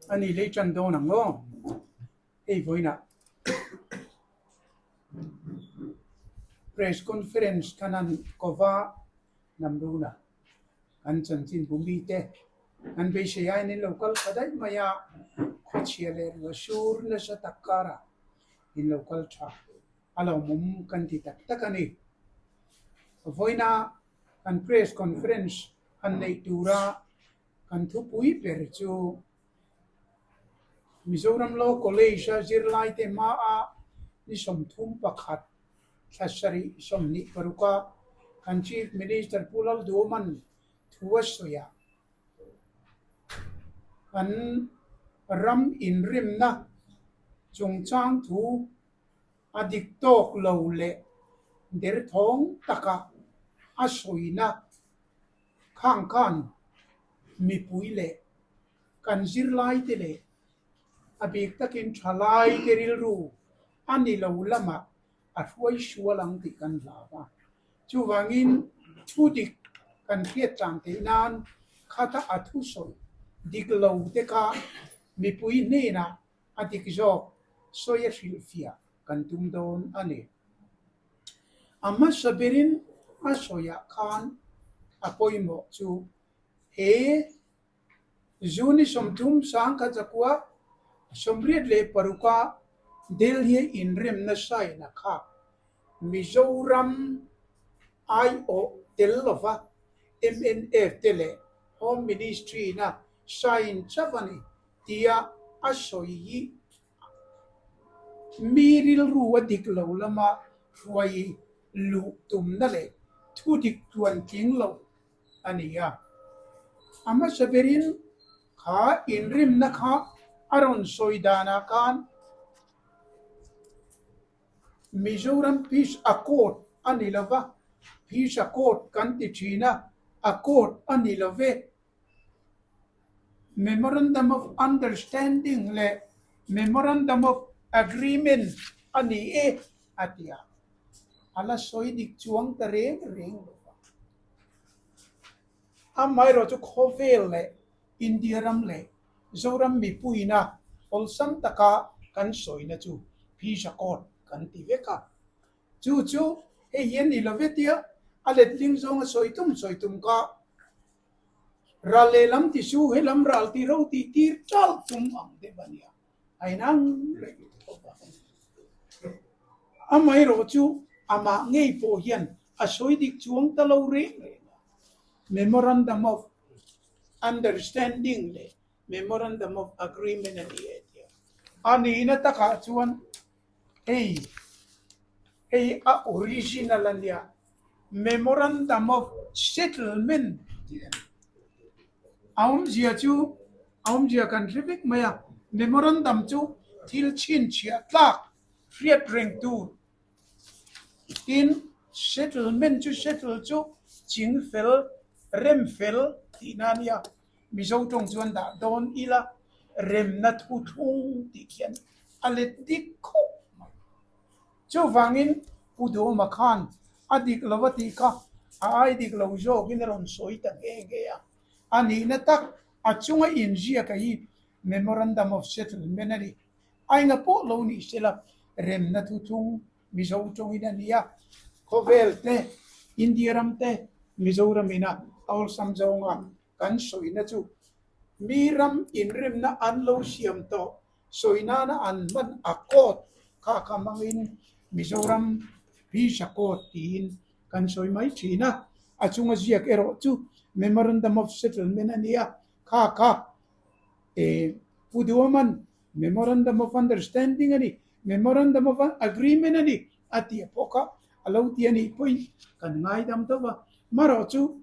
Ani lei tan dawn ang aw. Hei vawiinah Press Conference khan an kova Namruna kan chanchin bu mite an beisei aiin in lo kal tha daih mai a, khawchhia leh ruah sur nasa tak karah in lo kal tha a lo mum kan ti tak tak a ni. Vawiina kan Press Conference han neih tura kan thupui ber chu Mizoram Law College-a zirlaite hmaa ni 31 thla sarih 26-a kan Chief Minister Pu Lalduoman thu a sawi a, kan ram inrimna chungchang thu a dik tawk lo leh derthawng taka a sawina khang khan mipui leh kan zirlaite leh a bik takin thalaite rilru a ni lo lamah a hruai sual ang tih kan hlau a. Chuvangin thu dik kan hriat tlang theih nan khata a thusawi dik lo te kha mipui hnenah a dik zawk sawi a hrilhfiah kan tum dawn a ni. A hmasa berin a sawiah khan a pawimawh chu he June 30 1986-a Delhi inremna sign a kha Mizoram aiawh tel lova mnf te leh Home Ministry-na sign chauh a ni tia a sawi hi Mi rilru a dik lo lama hruai luh tumna leh thu dik tluan tling lo a ni a. A hmasa berin kha inrimna kha a rawn sawi danah khan Mizoram Peace Accord a ni lo va, Peace Accord kan ti thin a, Accord a ni lo ve. Memorandum of Understanding leh Memorandum of Agreement a ni e, a ti a. A la sawi dik chuang ta reng reng lo va. Amaherawh chu khawvel leh India ram leh Zoram mipuina awlsam taka kan sawina chu Peace Accord kan ti vek a. Chu chu hei hi a ni lo ve tia a letling zawnga sawi tum sawi tum kha Ral lehlam ti su helam ral ti ro tih tir chal tum ang deuh a nia, a inang reng tawp a. Amaherawh chu amah ngei pawh hian a sawi dik chuang ta lo reng reng a, Memorandum of Understanding leh Memorandum of Agreement a ni e tia. A nihna takah chuan hei hei a original a nia, Memorandum of Settlement tih a ni. A awmzia chu a awmzia kan hre vek mai a, Memorandum chu thil chhinchhiah tlak hriat reng tur tin Settlement chu settle chu ching fel, rem fel tihna a nia. Mizo tawng chuan dah dawn ila remna thuthlung tih khian a let dik khawp mai. Chuvangin Pu Duhawma khan a dik lo a tih kha a ai dik lo zawkin a rawn sawi ta nghe nghe a. A nihna tak a chunga inziaka hi Memorandum of Settlement a ni. Aina pawh lo nih sela remna thuthlung Mizo tawngin a ni a. Khawvel te, India ram te, Mizoram ina awlsam zawnga kan sawina chu mi ram inremna an lo siam tawh sawi nana an hman a court kha kha hmangin Mizoram Visa Court tiin kan sawi mai thin a, a chunga ziak erawh chu Memorandum of Settlement a ni a, kha kha Pu Duoman Memorandum of Understanding a ni, Memorandum of Agreement a ni a tih pawh kha a lo ti a nih pawhin kan ngaidam deuh a, marawh chu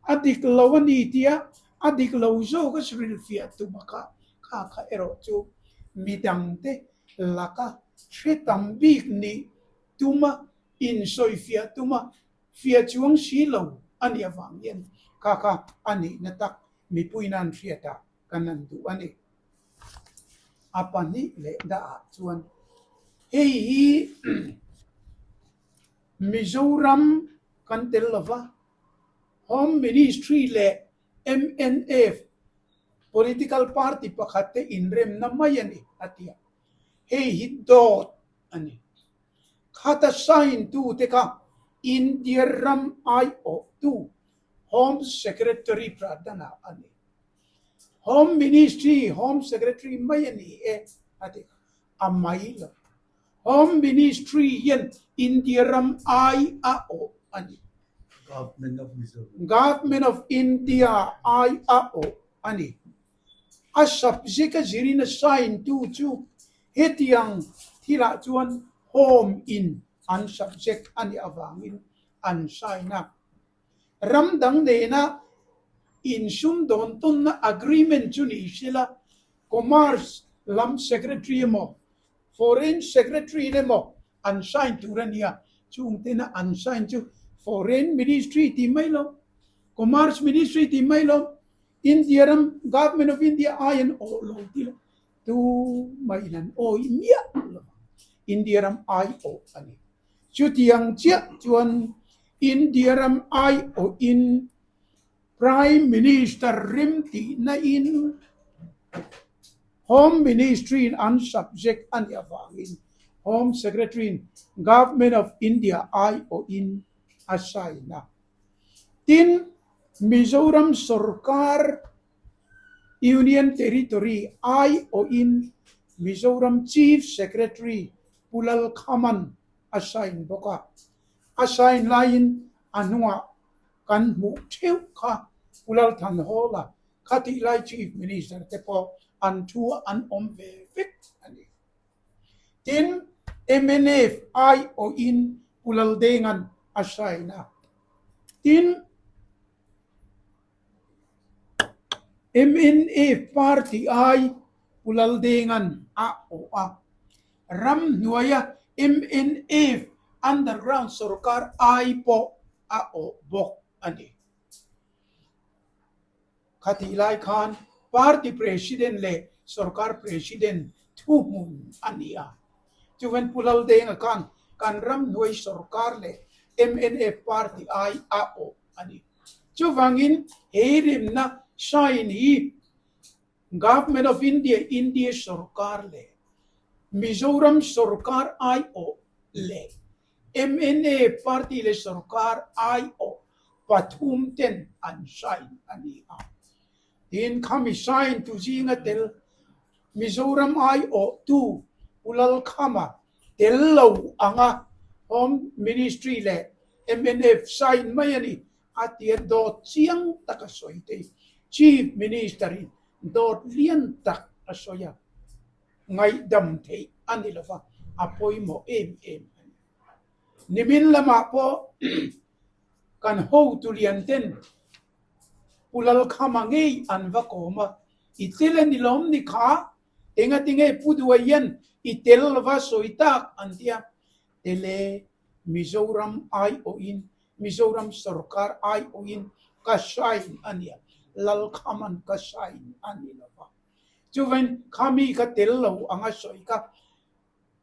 A dik lo a ni tia a dik lo zawk a hrilhfiah tum a kha, kha kha erawh chu midangte laka hre tam bik nih tuma insawifiah tuma fiah chuang si lo a nih avang hian kha kha a nihna tak mipui nan hriatah kan han duh a ni. A pahnih leh dahah chuan hei hi Mizoram kan tel lova, Home Ministry leh mnf Political party pakhat te inremna mai a ni, a ti a. Hei hi dawt a ni. Khata sign tu te kha India ram aiawhtu Home Secretary Pradhan-a a ni. Home Ministry Home Secretary mai a ni e, a ti. A mai lo. Home Ministry hian India ram ai a awh a ni. Government of Mizoram. Government of India ai a awh a ni. A subject a zirin a sign tu chu hetiang thilah chuan Home in an subject a nih avangin an sign a. Ram dang nena insumdawn tawnna agreement chu ni sela Commerce lam Secretary emaw Foreign Secretary in emaw an sign tur a nia, chung tena an sign chu Foreign Ministry tih mai lo, Commerce Ministry tih mai lo, India ram Government of India ai an awh lo tih lo tu maiin an awih miah lo vang. India ram ai awh a ni. Chutiang chiah chuan India ram ai awhin Prime Minister rim tihna in Home Ministry in an subject a nih avangin Home Secretary in Government of India aiawhin a sign a. Tin, Mizoram sorkar Union Territory aiawhin Mizoram Chief Secretary Pu Lalkhaman a sign bawk a. A sign laiin a hnungah Kan hmuh theuh kha Pu Lalthanhawla khatih lai Chief Minister te pawh an thu an awm ve vek a ni. Tin, mnf aiawhin Pu Laldenga'n a sign a. Tin, mnf party ai Pu Laldenga'n a awh a. Ramhnuaia mnf underground sorkar ai pawh a awh bawk a ni. Khatih lai khan party president leh sorkar president thuhmun a ni a. Chuvan Pu Laldenga khan kan ramhnuai sorkar leh mnf party ai a awh a ni. Chuvangin he rimna sign hi Government of India, India sorkar leh Mizoram sorkar aiawh leh mna party leh sorkar aiawh pathum ten an sign a ni a. Tin, khami sign tu zinga tel Mizoram aiawhtu Pu Lalkhama tel lo anga Home Ministry leh mnf sign mai a ni. A tia dawt chiang tak a sawi thei. Chief Minister in dawt lian tak a sawi a, ngaihdam theih a ni lova, a pawimawh em em a ni. Nimin lamah pawh kan hotu lian ten Pu Lalkhama ngei an va kawm a, I tel a ni lawm ni kha? Engatinge Pu Duaian i tel lova sawi tak an ti a, tel e, Mizoram aiawhin Mizoram sorkar aiawhin ka sign a nia, Lalkhaman ka sign a ni lo va. Chuvain khami ka tel lo anga sawi kha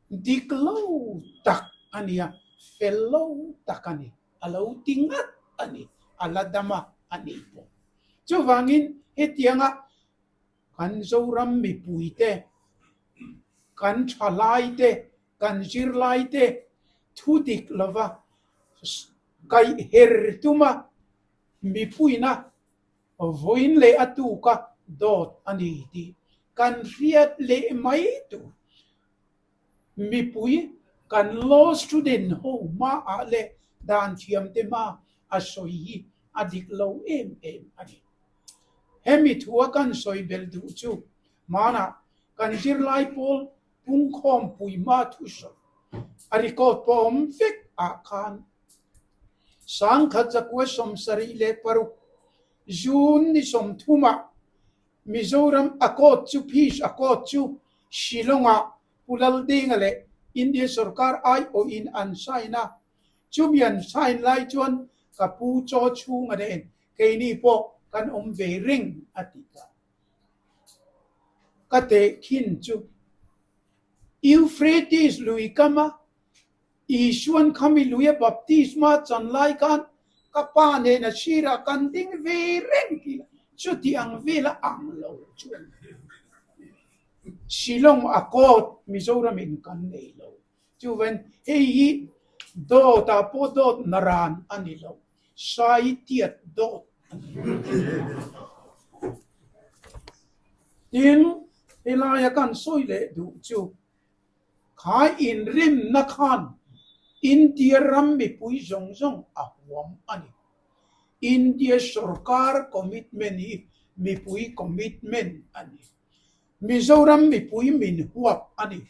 dik lo tak a nia, fel lo tak a ni, a lo ti ngat a ni, a la dam a a ni pawh. Chuvangin hetianga kan Zoram mipuite, kan thalaite, kan zirlaite thu dik lova kaih her tuma mipuina vawiin leh a tuka dawt a ni tih kan hriat leh mai tur. Mipui kan law student ho hmaah leh dan thiamte hma a sawi hi a dik lo em em a ni. Hemi thua kan sawi belh duh chu hmanah kan zirlai pawl Pungkhawmpui hma thusawi a record pawh awm vek ah khan 10,000 176 June ni 30 ah Mizoram Accord chu Peace Accord chu Shillong ah Pu Laldenga leh India sorkar aiawhin an sign a, chumi an sign lai chuan ka pu chaw chhunga nen keini pawh kan awm ve reng a ti ta. Ka tehkhin chu Euphrates lui kama Isuan khami luia baptisma chan lai khan ka pa nena sirah kan ding ve reng tih Chuti ang vela ang lo chu a ni. Shillong Accord Mizoram in kan nei lo. Chuvan hei hi dawt ah pawh dawt naran a ni lo, saitiat dawt a ni. Tin, helaia kan sawi leh duh chu kha inrimna khan India ram mipui zawng zawng a huam a ni. India sorkar commitment hi mipui commitment a ni. Mizoram mipui min huap a ni.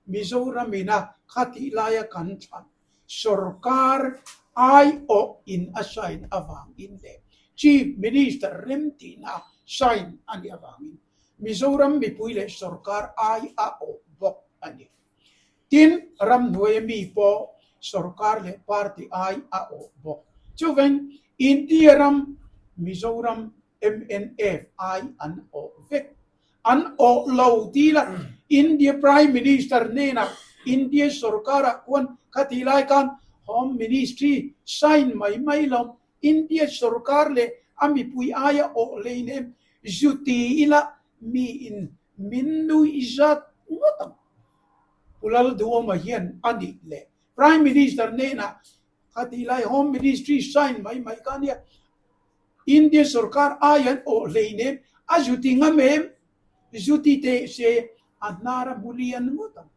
Mizoram ina khatih laia kan thlan sorkar aiawh in a sign avangin leh Chief Minister remtihna sign a nih avangin Mizoram mipui leh sorkar ai a awh bawk a ni. Tin, ramhnuaia mi pawh sorkar leh party ai a awh bawk. Chuvain India ram Mizoram mnf ai an awh vek. An awh lo tila India Prime Minister hnenah India sorkarah khuan khatih lai khan Home Ministry sign mai mai lo India sorkar leh a mipui aia awh hleinem zu ti ila mi in min nuih zat ngawt ang. Pu Lalduhawma hian a nih leh Prime Minister hnenah khatih lai Home Ministry sign mai mai kha nia India sorkar aia an awh hleinem a zu ti ngam em? Zu ti teh se a hnar a hmu lian ngawt ang.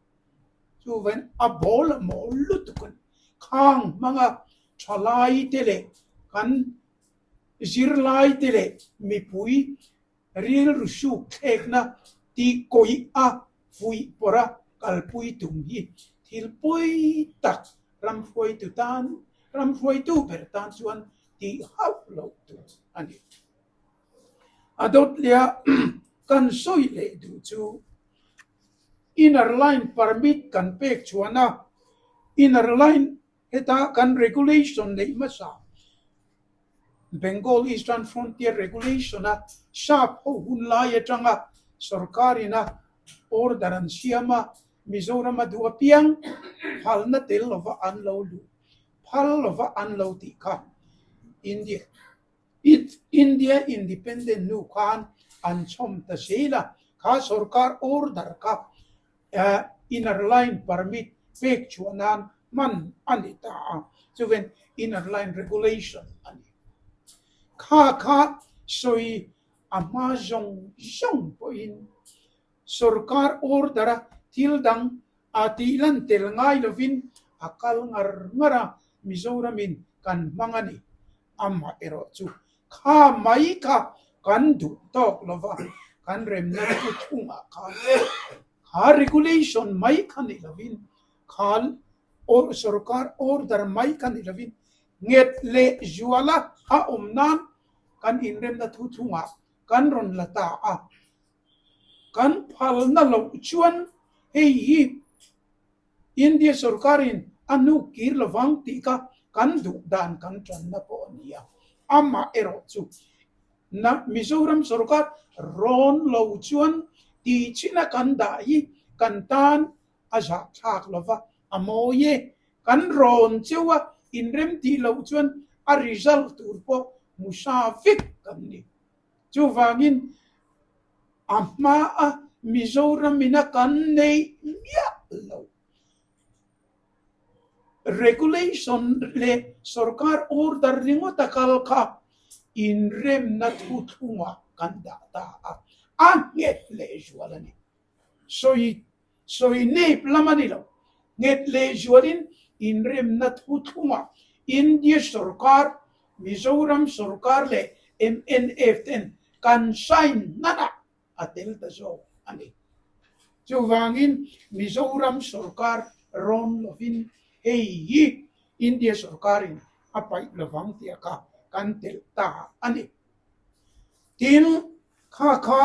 Chuvain a bawl a mawl lutuk a ni. Khang hmanga thalai te leh kan zirlai te leh mipui rilru suk thlekna tih kawih a fuih pawrh a kalpui tum hi thil pawi tak ramhruaitu tan ramhruaitu ber tan chuan tih hauh loh tur a ni. A dawt leh a kan sawi leh duh chu inner line permit kan pek chhuan a, inner line heta kan regulation neih hmasa Bengal Eastern Frontier Regulation a sap ho hun lai atanga sorkar ina order an siam a, Mizoram a duh apiang phalna tel lova an lo luh phal lova an lo tih kha India India Independent nu khan an chhawm ta zel a, kha sorkar order kha Inner Line Permit pek chhuah nan hman a ni ta a, chuven Inner Line Regulation a ni. Kha kha sawi a hma zawng zawng pawhin sorkar order a thil dang a tih lan tel ngai lovin a kal ngar ngar a, Mizoramin kan hmang a ni. Amah erawh chu kha mai kha kan duh tawk lova, kan remna thu thungah khan kha regulation mai kha ni lovin, kha sorkar order mai kha ni lovin nghet leh zuala a awm nan kan inremna thu thungah kan rawn la ta a. Kan phalna loh chuan hei hi India sorkarin a hnuk kir lovang tih kha kan duh dan kan tanna pawh a ni a. Amah erawh chu na Mizoram sorkar rawn lo chuan tih china kan dah hi kan tan a zahthlak lova a mawi e. Kan rawn cheu a inrem tih loh chuan a result tur pawh hmu sa vek kan ni. Chuvangin a hmaa Mizoram ina kan neih miah lo regulation leh sorkar order ringawt a kal kha inremna thuthlungah kan dah ta a, a nghet lehzual a ni. Sawi sawi nep lam a ni lo. Nghet lehzualin inremna thuthlungah India sorkar, Mizoram sorkar leh mnf ten kan sign hmanah a tel ta zawk a ni. Chuvangin Mizoram sorkar rawn lovin hei hi India sorkarin a paih lovang tih a kha kan telh ta a ni. Tin, kha kha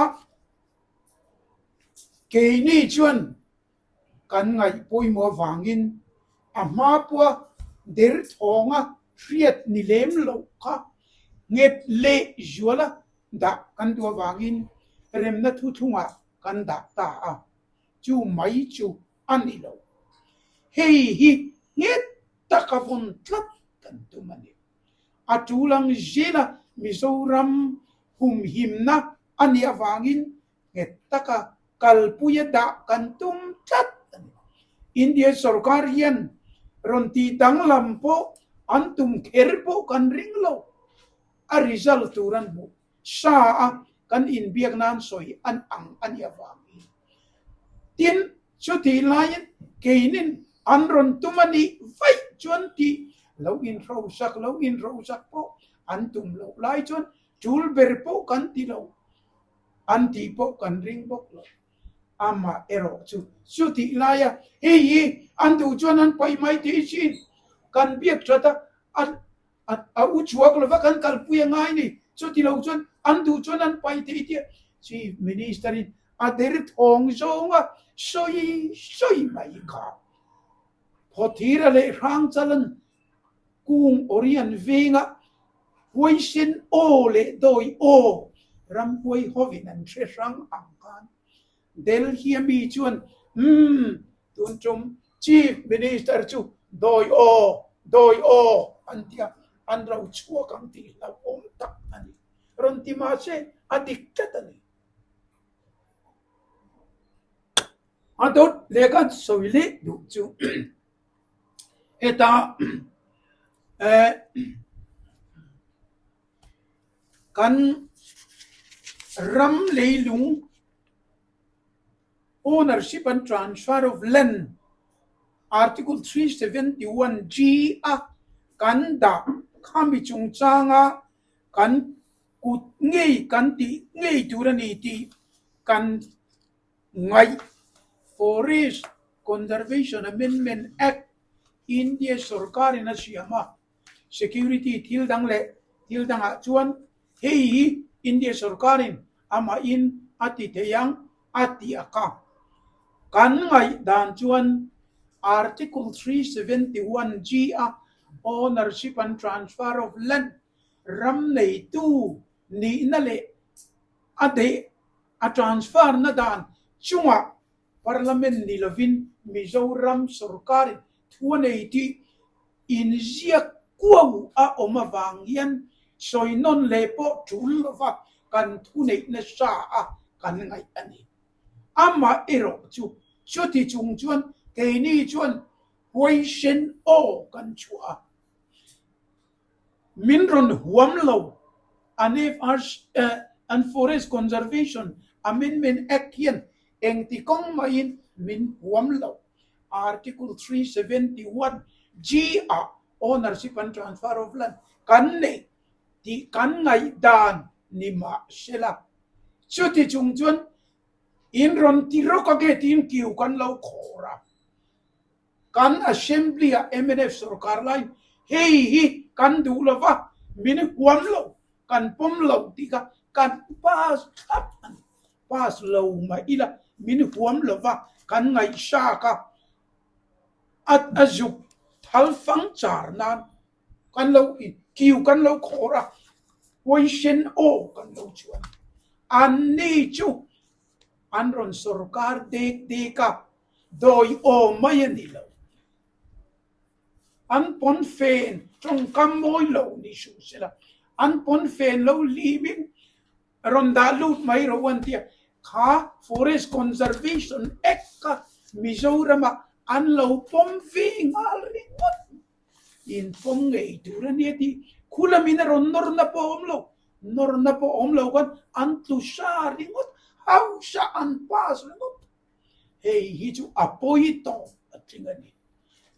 Keini chuan kan ngaih pawimawh avangin a hma pawha derthawnga hriat ni lem loh kha nghet leh zuala dah kan duh avangin remna thuthlungah kan dah ta a, chu mai chu a ni lo. Hei hi nghet taka vawn tlat kan tum a ni. A tul ang zela Mizoram. Humhimna a nih avangin nghet taka kalpuia dah kan tum tlat a ni. India sorkar hian rawn tih danglam pawh an tum kher pawh kan ring lo. A result tur an hmuh sa a kan inbiak nan sawi an ang a nih avangin. Tin, chutih laiin keinin an rawn tum a nih vaih chuan tih lo inhrosak lo inhrosak pawh an tum loh lai chuan tul ber pawh kan ti lo an tih pawh kan ring bawk lo. Amah erawh chu chutih laia hei hi an duh chuan an paih mai thei thin. Kan biak that a, a a u chhuak lova kan kalpui a ngai ni. Chuti lo chuan an duh chuan an paih thei tia Chief Minister in a der thawng zawnga sawi sawi mai kha. Phawthira leh Hrangchalan Kung Orian venga huaisen aw leh dawi aw ramhuai hovin an hre hrang ang khan Delhi a mi chuan umm tun tum Chief Minister chu dawi aw dawi aw an ti a, an ro chhuak ang tih hlauhawm tak a ni. Rawn ti mahse a dik tlat a ni. A dawt leh ka sawi leh duh chu. Heta kan ram leilung ownership and transfer of land article 371 G a kan dah khami chungchanga kan kut ngei kan tih ngei tur a ni tih kan Ngaih, Forest Conservation Amendment Act, India sorkarin a siam a, security thil dang leh thil dangah chuan hei hi India sorkarin amahin a ti thei ang a ti a ka. Kan ngaih dan chuan Article 371 G a Ownership and Transfer of Land ram neitu nihna leh a deh A transfer na dan chungah Parliament ni lovin Mizoram sorkarin thu a nei tih inziak kuau a awm avang hian sawi nawn leh pawh tul lova kan thuneih nasa a kan ngaih a ni. Amah erawh chu chuti chung chuan keini chuan huaisen aw kan chhuah a. Min rawn huam lo. An an Forest Conservation Amendment Act hian engti kawng mahin min huam lo. Article 371 G ah Ownership and Transfer of Land kan nei tih kan ngaihdan ni mah sela. Chuti chung chuan in rawn ti rawk a nge tiin kiu kan lo khawr a. Kan Assembly ah mnf sorkar lai hei hi kan duh lo va, min huam lo, kan pawm lo tih kha kan pass thlap a ni. Pass lo mah ila min huam lo va, kan ngaihsak a, a a zuk thal fang char nan kan lo kiu kan lo khawr a, huaisen aw kan lo chuan. Anni chu an rawn sorkar dek dek a, Dawi aw mai a ni lo. An pawn fen tawngkam mawi lo ni suh sela, an pawn fen lo hlimin rawn dah lut mai rawh u an ti a. Kha Forest Conservation Act kha Mizoramah an lo pawm ve nghal ringawt. In pawm ngei tur a nia tih khu lamin a rawn nawrna pawh a awm lo. Nawrna pawh a awm lo khan an tlu sa ringawt, hausa an pass ringawt. Hei hi chu a pawi tawp a tling a ni.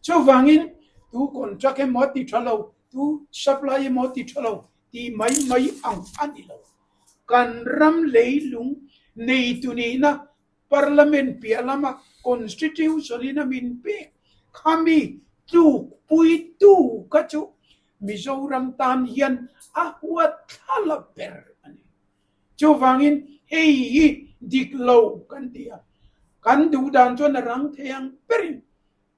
Chuvangin tu contract emaw a ti tha lo, tu supply emaw a ti tha lo tih mai mai ang a ni lo. Kan ram leilung neitu nihna Parliament piah lama Constitution in a min pek khami tlukpuitu kha chu Mizoram tan hian a huat thla ber a ni. Chuvangin hei hi dik lo kan ti a, kan duh dan chuan a rang thei ang berin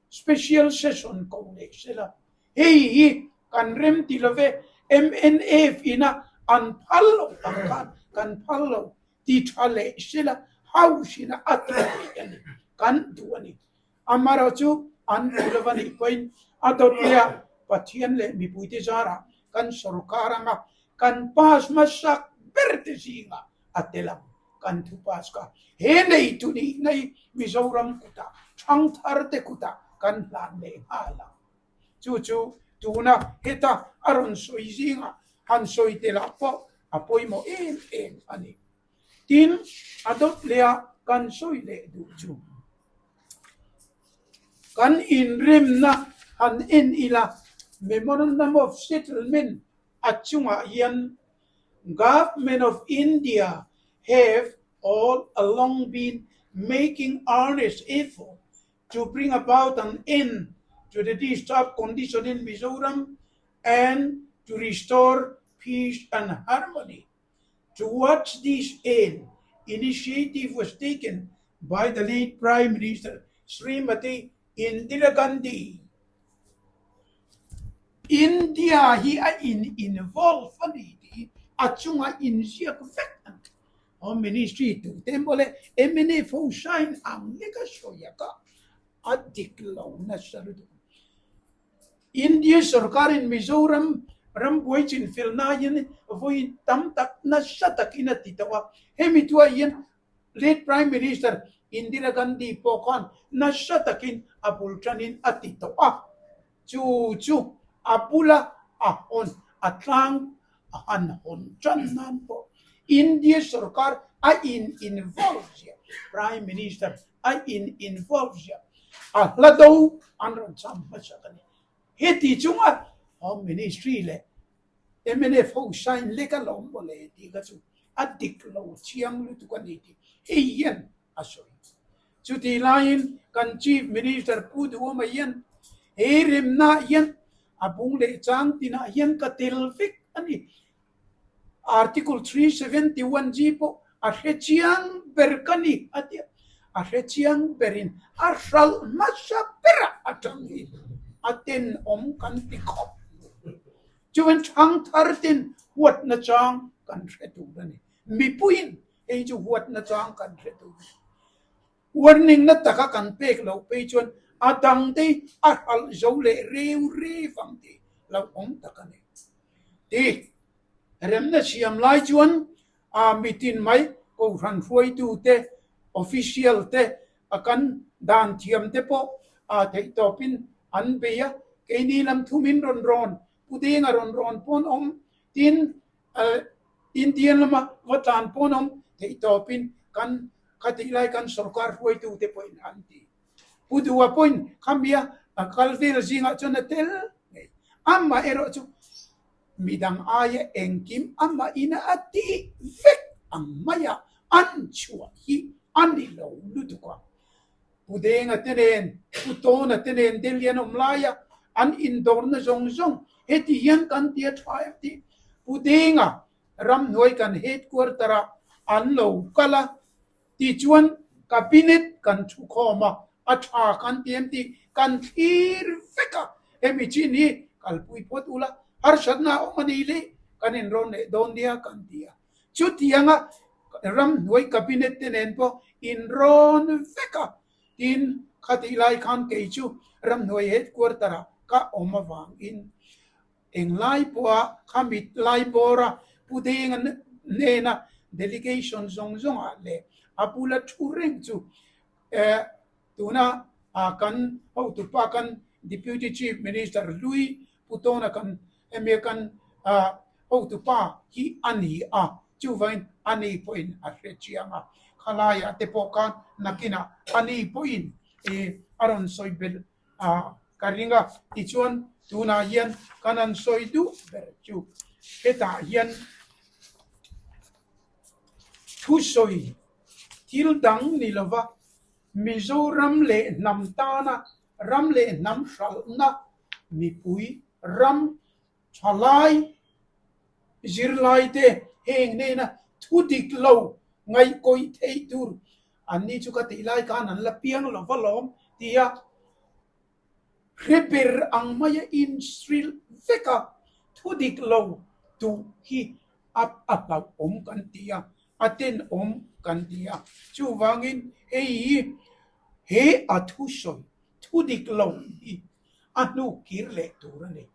special session ko leh sela, hei hi kan rem ti love, mnf ina an phal lo ang khan kan phal lo ti tha leh sela, House ina a ti theih a ni, kan duh a ni. Amaherawhchu an duh lova nih pawhin a dawt leh a Pathian leh mipuite zarah kan sorkar anga kan pass hmasak ber te zingah a tel ang. Kan thu pass kha he neitu nihna hi Mizoram kutah, thangthar te kutah kan hlan leh nghal ang. Chu chu tuna heta a rawn sawi zingah han sawi telah pawh a pawimawh em em a ni. Tin, a dawt leh a kan sawi leh duh chu kan inremna han en ila Memorandum of Settlement a chungah hian Government of India have all along been making earnest effort to bring about an end to the disturbed condition in Mizoram and to restore peace and harmony. Towards this end, initiative was taken by the late Prime Minister Srimati Indira Gandhi. India hi a in involve a ni tih hi a chunga inziak vek a ni. Home Ministry tute emaw leh mnf ho sign ang lek a sawi a kah a dik lo nasa lutuk. India sorkarin Mizoram rambuai chinfel hian vawi tam tak nasa takin a ti tawh a, hemi thuah hian late Prime Minister Indira Gandhi pawh khan nasa takin a bul tanin a ti tawh a, chu chu a bula a hawn a tlang a han hawn tan nan pawh India sorkar a in involve ziah, Prime Minister a in involve ziah. A hla do an rawn cham hmasak a ni. Heti chunga Home Ministry leh mnf ho sign lek a lawm maw le tih kha chu a dik lo chiang lutuk a ni tih hei hian a sawi. Chutih laiin kan Chief Minister Pu Duhawma hian he remnaah hian a bung leh chang tinah hian ka tel vek a ni. Article 371 G pawh a hre chiang ber ka ni a ti a, a hre chiang berin a hralh hmasa berah a tang hi a tenawm kan ti khawp mai. Chuan thangthar ten huatna chang kan hre tur a ni. Mipuiin hei chu huatna chang kan hre tur a ni. Warning na taka kan pek loh phei chuan a dangte hi a hralh zo leh reu reu ang tih lo awm tak a ni. Ti remna siam lai chuan a mitin mai Kohhran hruaitute, official te, a kan dan thiam te pawh a theihtawpin an bei a, keini lam thumin rawn rawn, Pudenga rawn rawn pawn awm, tin Indian lama va tlan pawn awm theihtawpin kan khatih lai kan sorkar hruaitute pawhin an ti. Pu Duha pawhin khamia a kal vel zingah chuan a tel ngei. Amah erawh chu midang aia engkim amah ina a tih vek ang maia an chhuah hi a ni lo lutuk a. Pu Denga te nen, Pu Tawna te nen Delhi an awm laia an indawrna zawng zawng heti hian kan ti a tha em tih Pu Denga ramhnuai kan headquarter ah an lo kal a tichuan cabinet kan thu khawm a, a tha kan ti em tih kan thlir vek a, hemi chin hi kalpui phawt ula harsatna a awm a ni le kan inrawn leh dawn nia kan ti a. Chutianga ramhnuai cabinet te nen pawh inrawn vek a, tin khatih lai khan kei chu ramhnuai headquarter ah ka awm avangin englai pawha khami lai bawra Pu Denga hnena delegation zawng zawngah leh a bula thu reng chu tuna kan hotupa kan Deputy Chief Minister hlui Pu Tawna kan hemi kan hotupa hi a ni a, chuvangin a ni pawhin a hre chiang a, khalaiah te pawh khan nakinah a ni pawhin a rawn sawi belh a ka ring a, tichuan tunah hian kan han sawi duh ber chu hetah hian thusawi thil dang ni lova Mizoram leh hnam tana ram leh hnam hralhna mipui ram thalai zirlaite heng nena thu dik lo ngaihkawih theih tur an ni chu ka tih lai khan an la piang lo va lawm tia hre ber ang maia inhrilh veka thu dik lo duh hi a a hlauhawm kan ti a, a tenawm kan ti a. Chuvangin hei hi he a thusawi thu dik lo hi a hnu kir leh tur a ni.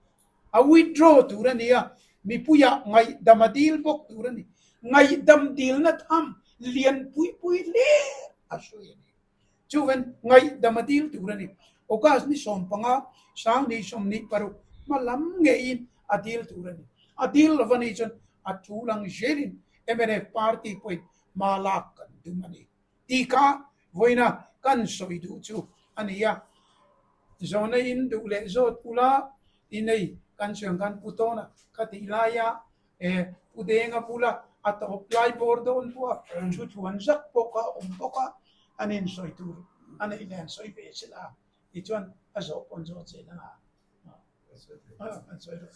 A withdraw tur a ni a, mipuiah ngaihdam a dil bawk tur a ni. Ngaihdam dilna tham lian pui pui hler a sawi a ni. Chuvan ngaihdam a dil tur a ni. August ni 15, 2026 hma lam ngeiin a dil tur a ni. A dil lova ni chuan a thu lang zelin mnf party pawhin hma lak kan tum a ni. Tih kha vawiina kan sawi duh chu a ni a. Zawhna in duh leh zawt ula i nei kan sawi ang khan Pu Tawna kha tih laia e Pu Denga bula a tawp lai bawr dawn pawh a thu thluan zak pawh kha a awm bawk a, an insawi tur a neih leh an sawi ve sela tichuan a zawh pawn zawh che dangah an sawi rawh.